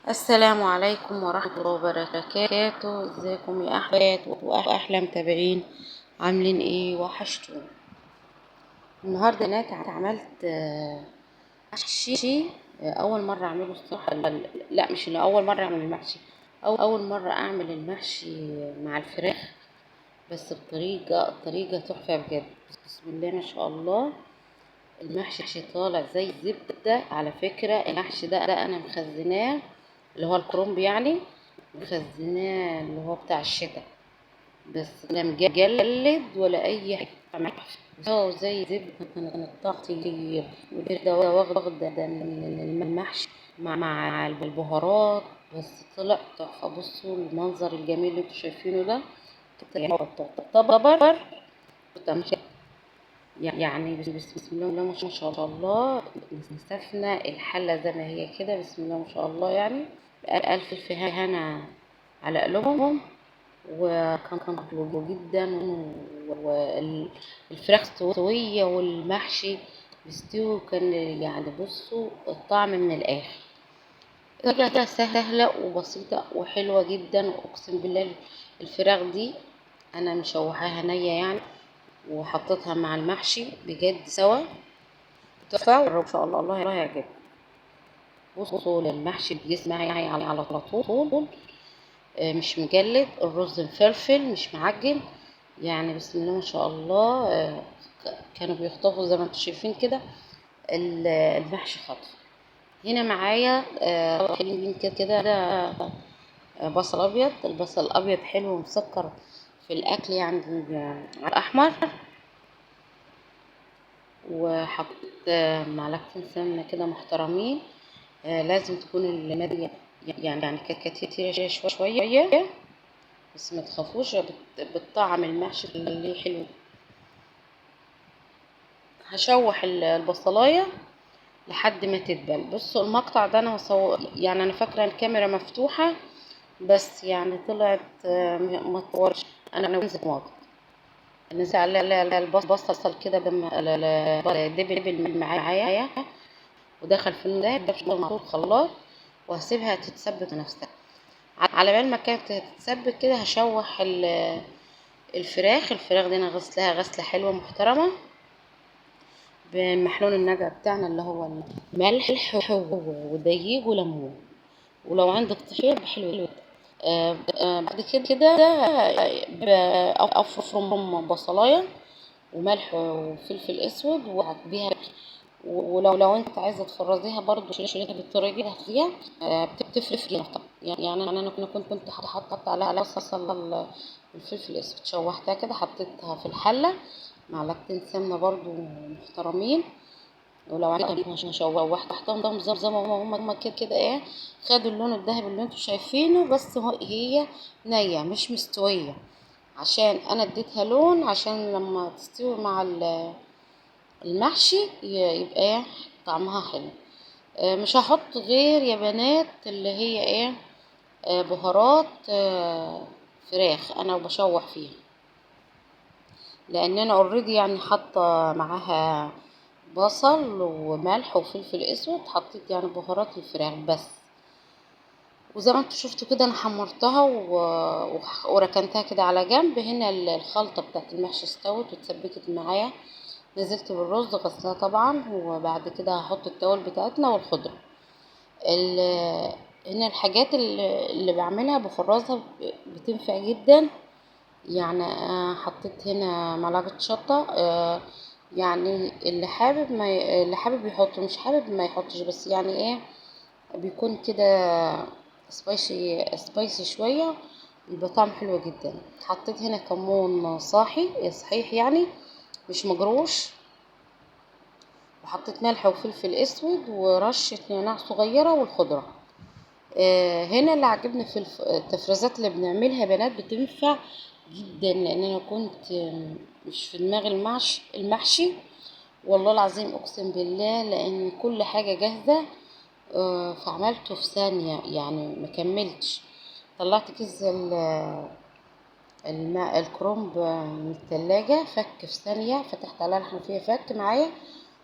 السلام عليكم ورحمة الله وبركاته. ازيكم يا احلى واحلى متابعين؟ عاملين ايه؟ وحشتوني. النهارده انا عملت محشي، اول مرة اعمله الصراحة. لا مش اول مرة اعمل المحشي، اول مرة اعمل المحشي مع الفراخ، بس بطريقة طريقه تحفة بجد. بسم الله ما شاء الله، المحشي طالع زي الزبدة. على فكرة المحشي ده انا مخزناه، اللي هو الكرنب يعني، مخزناه اللي هو بتاع الشتاء، بس لا مجلد ولا اي حاجة، هو زي زبدة التقطير. وده واخده من المحشي مع البهارات، بس طلع تحفة. بصوا المنظر الجميل اللي انتوا شايفينه ده، تعتبر يعني بسم الله ما شاء الله. نسفنا الحلة زي ما هي كده، بسم الله ما شاء الله، يعني بألف هنا على قلوبهم، وكان حلو جدا. والفراخ مستوية والمحشي مستوي، كان يعني بصوا الطعم من الآخر. طريقة سهلة وبسيطة وحلوة جدا، وأقسم بالله الفراخ دي أنا مشوحاها نية يعني، وحطيتها مع المحشي بجد سوا تحفة، ان شاء الله الله هيعجبكم. بصوا المحشي بيجي معايا على طول، مش مجلد، الرز مفلفل مش معجن، يعني بسم الله ما شاء الله. كانوا بيخطفوا زي ما انتم شايفين كده المحشي خطف. هنا معايا كده بصل ابيض، البصل الابيض حلو ومسكر في الاكل يعني على الاحمر. وحطيت معلقتين سمنه كده محترمين، لازم تكون المادة يعني كتيرة شوية، بس ما تخافوش، بتطعم المحشي اللي حلو. هشوح البصلايه لحد ما تدبل. بصوا المقطع ده انا يعني انا فاكره الكاميرا مفتوحة، بس يعني طلعت ما تصورش. انا نزلت واضح نزل على البصل كده لما دبل معايا ودخل في النار الخلاط، وهسيبها تتسبك نفسها. على بال ما كانت تتسبك كده هشوح الفراخ. الفراخ دي انا غسلها غسله حلوة محترمه بمحلول النجا بتاعنا اللي هو ملح ودقيق وليمون، ولو عندك طحينه حلو. بعد كده افرم بصلايه وملح وفلفل اسود وبيها، ولو انت عايزه تفرزيها برضو شيلها بالطريقة دي، بتفرق. يعني انا كنت حاطه عليها بصل الفلفل الاسود، شوحتها كده حطيتها في الحلة، معلقتين سمنه برضو محترمين، ولو عندك شوحتهم زي ما هم كده ايه، خدوا اللون الذهبي اللي انتوا شايفينه، بس هي نيه مش مستوية، عشان انا اديتها لون عشان لما تستوي مع المحشي يبقى طعمها حلو. مش هحط غير يا بنات اللي هي ايه، بهارات فراخ انا بشوح فيها، لان انا already يعني حاطه معاها بصل وملح وفلفل اسود، حطيت يعني بهارات الفراخ بس. وزي ما انتوا شفتوا كده انا حمرتها وركنتها كده على جنب. هنا الخلطة بتاعت المحشي استوت واتسبكت معايا، نزلت بالرز غسلها طبعا، وبعد كده هحط التوابل بتاعتنا والخضره. هنا الحاجات اللي بعملها بفرزها بتنفع جدا. يعني حطيت هنا معلقه شطه، يعني اللي حابب ما اللي حابب يحط، مش حابب ما يحطش، بس يعني ايه بيكون كده spicy شوية، بيبقى طعم حلو جدا. حطيت هنا كمون صاحي صحيح يعني مش مجروش، وحطيت ملح وفلفل اسود ورشه نعناع صغيرة والخضره. هنا اللي عجبني في التفريزات اللي بنعملها بنات بتنفع جدا، لان انا كنت مش في دماغي المحشي والله العظيم اقسم بالله، لان كل حاجة جاهزة، فعملته في ثانية يعني ما كملتش. طلعت كيس الكرنب من الثلاجة، فك في ثانية، فتحت عليها الحنفية فك معايا،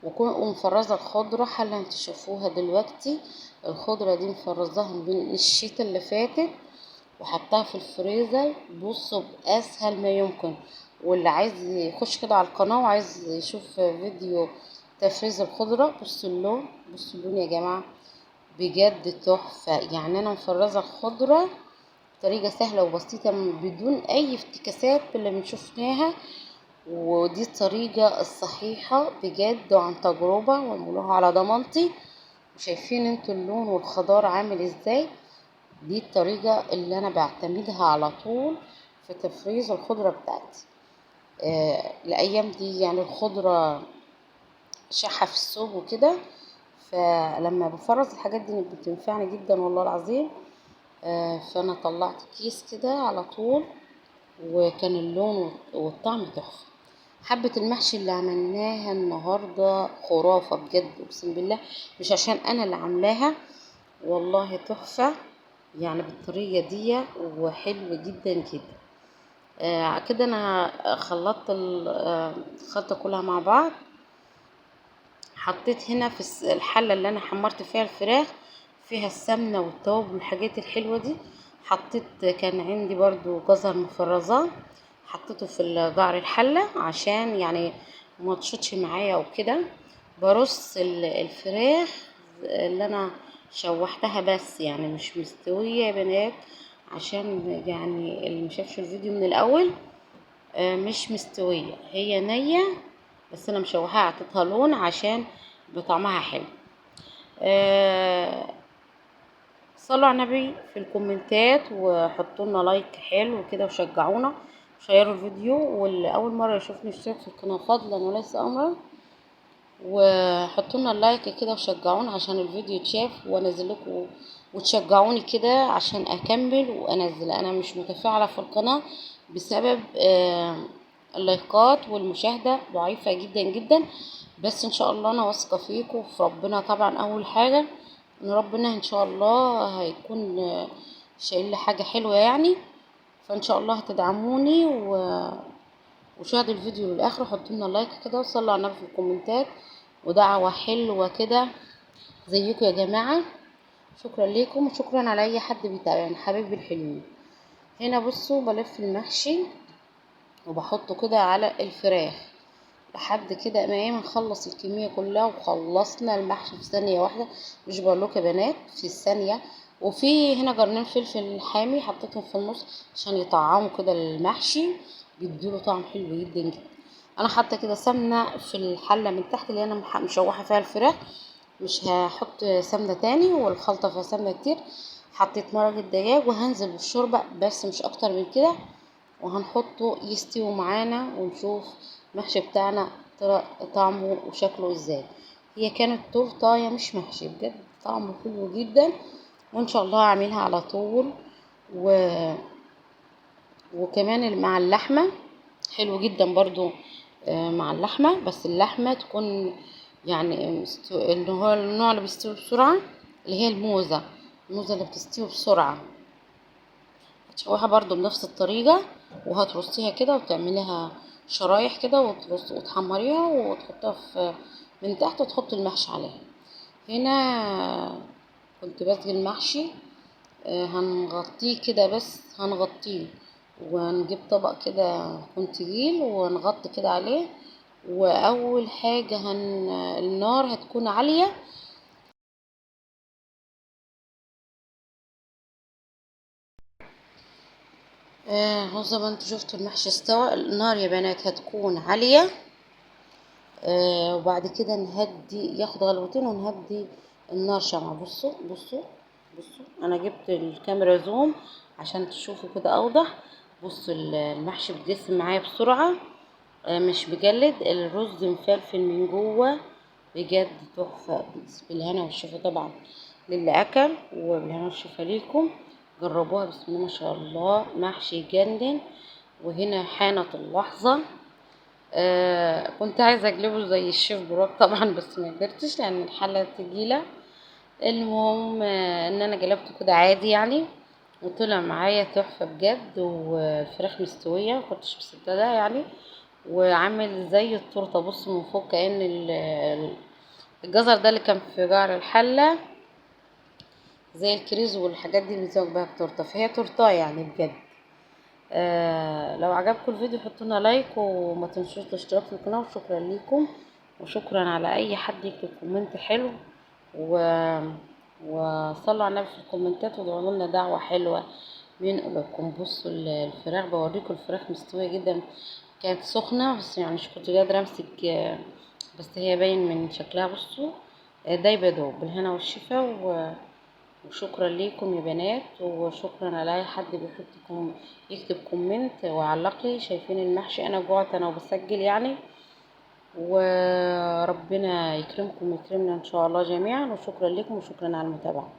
ومفرزه الخضرة حالا تشوفوها دلوقتي. الخضرة دي مفرزاها من الشتا اللي فاتت وحطها في الفريزر. بصوا باسهل ما يمكن، واللي عايز يخش كده على القناة وعايز يشوف فيديو تفريز الخضرة، بصوا اللون، بصوا اللون يا جماعة بجد تحفة. يعني انا مفرزه الخضرة بطريقة سهلة وبسيطة بدون اي افتكاسات اللي بنشوفناها، ودي الطريقة الصحيحة بجد وعن تجربه واعملوها على ضمانتي. شايفين انتوا اللون والخضار عامل ازاي؟ دي الطريقة اللي انا بعتمدها على طول في تفريز الخضرة بتاعتي. الايام دي يعني الخضرة شحه في السوق وكده، فلما بفرز الحاجات دي بتنفعني جدا والله العظيم. فانا طلعت كيس كده على طول، وكان اللون والطعم تحفة. حبة المحشي اللي عملناها النهاردة خرافة بجد، اقسم بالله مش عشان انا اللي عاملاها، والله تحفة يعني بالطريقة دي، وحلو جدا جدا. كده انا خلطت الخلطة كلها مع بعض. حطيت هنا في الحلة اللي انا حمرت فيها الفراخ فيها السمنة والتوابل والحاجات الحلوة دي، حطيت كان عندي برضو جزر مفرزاه حطيته في قعر الحلة عشان يعني ما تشطش معايا وكده. برص الفراخ اللي انا شوحتها بس يعني مش مستوية يا بنات، عشان يعني اللي مشافش الفيديو من الاول، مش مستوية، هي نيه بس انا مشوحاها اعطيتها لون عشان بطعمها حلو. صلوا على النبي في الكومنتات وحطوا لنا like حلو كده وشجعونا، شيروا الفيديو، واللي اول مرة يشوفني اشترك في القناة فضلا وليس امرا، وحطوا لنا ال like كده وشجعونا عشان الفيديو يتشاف وانزل لكم، وتشجعوني كده عشان اكمل وانزل. انا مش متفاعله في القناة بسبب اللايكات والمشاهدة ضعيفة جدا جدا، بس ان شاء الله انا واثقة فيكم وفي ربنا طبعا. اول حاجة ان ربنا ان شاء الله هيكون شايل لي حاجة حلوة يعني، فان شاء الله هتدعموني وشاهدوا الفيديو للاخر، وحطوا لنا like كده، وصلوا على النبي في الكومنتات، ودعوة حلوة كده زيكم يا جماعة. شكرا لكم وشكرا على اي حد بيتابعني حبايبي الحلوين. هنا بصوا بلف المحشي وبحطه كده على الفراخ لحد كده ما نخلص الكمية كلها، وخلصنا المحشي في ثانية واحدة، مش بقول لكم يا بنات في الثانية. وفي هنا جرنين فلفل حامي حطيتهم في النص عشان يطعموا كده المحشي، بيديله طعم حلو جدا جدا. انا حاطه كده سمنه في الحلة من تحت اللي انا مشوحه فيها الفراخ، مش هحط سمنه تاني والخلطه فيها سمنه كتير. حطيت مرق الدجاج وهنزل بالشوربه بس مش اكتر من كده، وهنحطه يستوي معانا ونشوف المحشي بتاعنا طلع طعمه وشكله ازاي. هي كانت تورتايه مش محشي، بجد طعمه حلو جدا، وان شاء الله هعملها على طول. وكمان مع اللحمة حلو جدا برضو، مع اللحمة، بس اللحمة تكون يعني اللي هو النوع اللي بيستوي بسرعة، اللي هي الموزه، الموزه اللي بتستوي بسرعة. هتشوحها برضو بنفس الطريقة، وهترصيها كده وتعمليها شرايح كده وترص وتحمريها وتحطها في من تحت وتحط المحشي عليها. هنا كنت بسقي المحشي، هنغطيه كده بس، هنغطيه ونجيب طبق كده يكون تقيل ونغطي كده عليه. واول حاجة النار هتكون عالية، اهو زي ما انتوا شفتوا المحشي استوى. النار يا بنات هتكون عالية، وبعد كده نهدي، ياخد غلوتين ونهدي النار شمعة. بصوا بصوا بصوا، انا جبت الكاميرا زوم عشان تشوفوا كده اوضح. بصوا المحشي بيتجسم معايا بسرعة، مش مجلد، الرز مفلفل من جوه بجد تحفة. بالهنا والشفا طبعا للي اكل، وبالهنا والشفا ليكم. جربوها بسم الله ما شاء الله، محشي يجنن. وهنا حانت اللحظة، كنت عايزة اقلبه زي الشيف براك طبعا، بس ما قدرتش لان الحلة تقيلة. المهم ان انا قلبته كده عادي يعني، وطلع معايا تحفة بجد، والفراخ مستوية مكنتش مصدقة يعني. وعامل زي التورتة. بصوا من فوق كأن الجزر ده اللي كان في جعر الحلة زي الكريز والحاجات دي اللي بنزوق بيها التورتة، فهي تورته يعني بجد. لو عجبكم الفيديو حطوا لنا like، وما تنسوش الاشتراك في القناة، وشكرا ليكم، وشكرا على اي حد يكتب comment حلو، وصلوا على النبي في الكومنتات، وادعوا لنا دعوه حلوة من قلوبكم. بصوا الفراخ، بوريكم الفراخ مستوية جدا، كانت سخنة بس يعني مش كنت قادرة امسك، بس هي باين من شكلها. بصوا دايبه دوب. بالهنا والشفا، وشكرا ليكم يا بنات، وشكرا على اي حد بيحط يكتب comment ويعلق لي. شايفين المحشي، انا جوعت انا وبسجل يعني، وربنا يكرمكم ويكرمنا ان شاء الله جميعا. وشكرا لكم وشكرا على المتابعة.